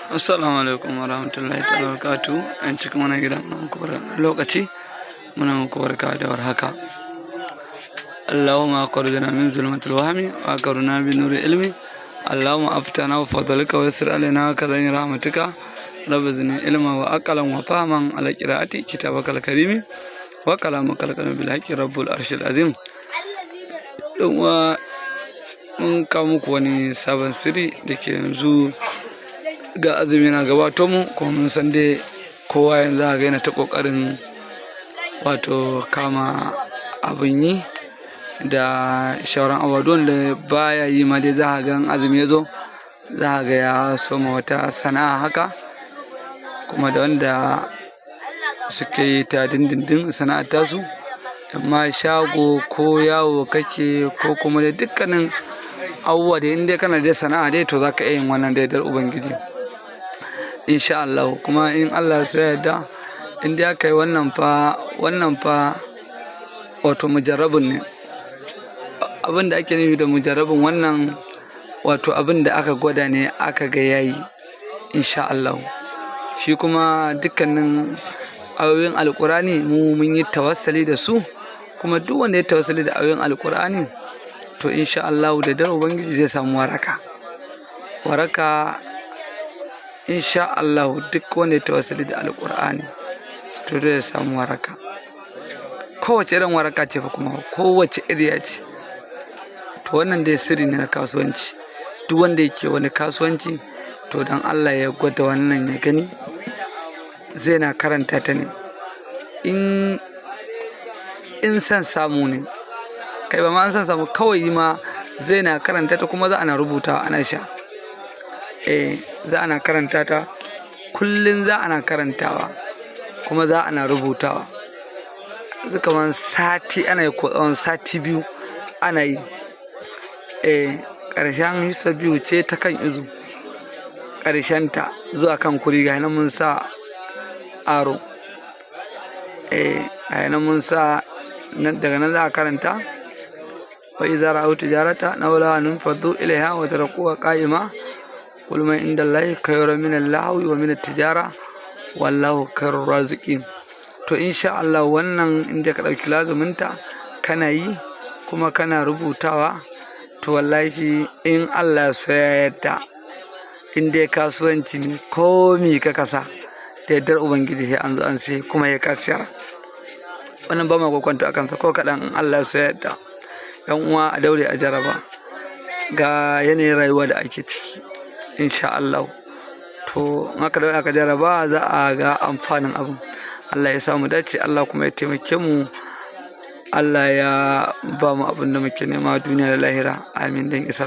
Assalamu alaikum wa rahmatullahi ta'ala wa barakatuhu. 'Yan cikin wannan gida, muna muku barka da lokaci, muna muku barka da warhaka. Allahumma akhrijna min zulmatil wahmi wa akrimna bi nuri ilmi. Allahumma aftana bi fadlika wa yassir alaina kazain rahmatika. Rabbi zidni ilma wa aqlan wa fahman ala qira'ati kitabakal karimi wa kalamakal karim bil haqqi rabbul arshil azim. Yan uwa, mun kawo muku wani sabon sirri da ke yanzu. Ga azumi na gabato mu, kuma mun san dai kowa yanzu za ga yana ta ƙoƙarin wato kama abin yi da shauran abubuwa. Wanda baya yi ma dai, za ka ga in azumi ya zo, za ka ga ya soma wata sana'a haka, kuma da wanda suke yi ta dindindin sana'ar tasu, amma shago ko yawo kake ko kuma dai dukkanin abubuwa dai, in dai kana da sana'a dai, to za ka iya yin wannan da yardar Ubangiji, insha Allah. Kuma in Allah ya yarda, in dai aka yi wannan fa, wannan fa wato mujarrabun ne. Abin da ake nufi da mujarrabun wannan, wato abin da aka gwada ne aka ga yayi, insha Allah. Shi kuma dukkanin ayoyin Alƙur'ani mu mun yi tawassali da su, kuma duk wanda ya tawassali da ayoyin Alƙur'ani, to insha Allah da yardar Ubangiji zai samu waraka, waraka, insha Allah. Duk wanda ya tawassali da Alƙur'ani, to zai samu waraka, kowace irin waraka ce fa, kuma kowace iriya ce. To wannan dai sirri ne na kasuwanci. Duk wanda yake wani kasuwanci, to don Allah ya gwada wannan ya gani. Zai na karanta ta ne, in son samu ne, kai ba ma an son samu kawai ma, zai na karanta ta, kuma za ana rubuta ana sha. Eh, za ana karanta ta kullum, za ana karantawa, kuma za ana rubutawa. Yanzu kamar sati ana yi ko tsawon sati 2 ana yi. Eh, ƙarshen hissa biyu ce ta kan izu, ta zuwa kan kuri. Ga nan mun sa aro. Eh, ga nan mun sa, daga nan za a karanta: wa idza ra'aw tijarata aw lahawan infaddu ilaiha wa tarakuha qa'ima qul ma indallahi khayrun min al-lahwi wa min at-tijara wallahu khairur raziqin. To insha Allah, wannan inda ka ɗauki lazuminta kana yi kuma kana rubutawa, to wallahi in Allah ya yarda, in dai kasuwanci ne ko mi ka kasa, da yardar Ubangiji sai an zo an sai, kuma ya kasiyar. Wannan ba ma kokwanto a kansa ko kaɗan, in Allah ya yarda. Yan uwa, a daure a jaraba. Ga yanayin rayuwa da ake ciki, insha Allah. To in aka daure aka jaraba, za a ga amfanin abin. Allah ya samu dace, Allah kuma ya taimake mu, Allah ya ba mu abin da muke nema duniya da lahira, amin, dan isa.